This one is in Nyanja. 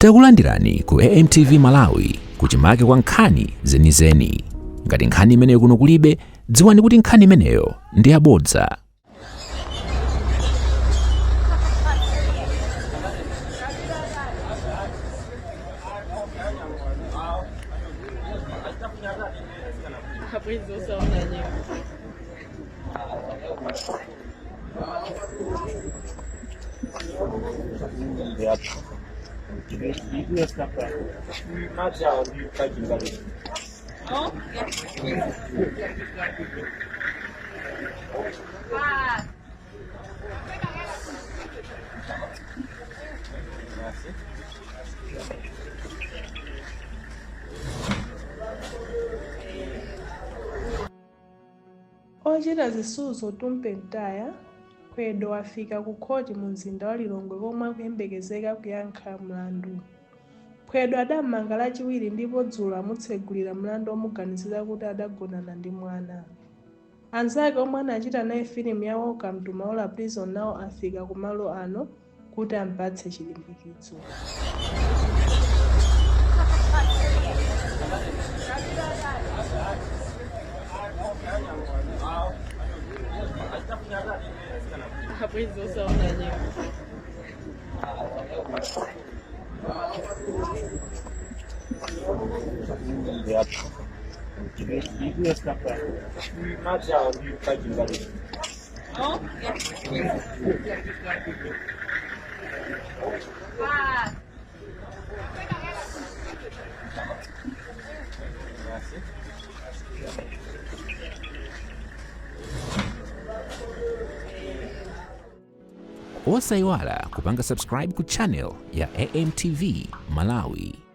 Takulandirani ku AMTV Malawi kuchimake kwa nkhani zenizeni. Ngati nkhani imeneyo kuno kulibe, dziwani kuti nkhani imeneyo ndi yabodza. Ochita zisudzo Tumpe Mtaya, Phwedo afika ku khoti mu mzinda wa Lilongwe komwe akuyembekezeka kuyankha mlandu. Phwedo adammanga lachiwiri ndipo dzulo amutsegulira mlandu omuganizira kuti adagonana ndi mwana. Anzake omwe anachita naye filimu ya Welcome to Maula Prison nawo afika kumalo ano kuti ampatse chilimbikitso. Osayiwala kupanga subscribe ku channel ya AMTV Malawi.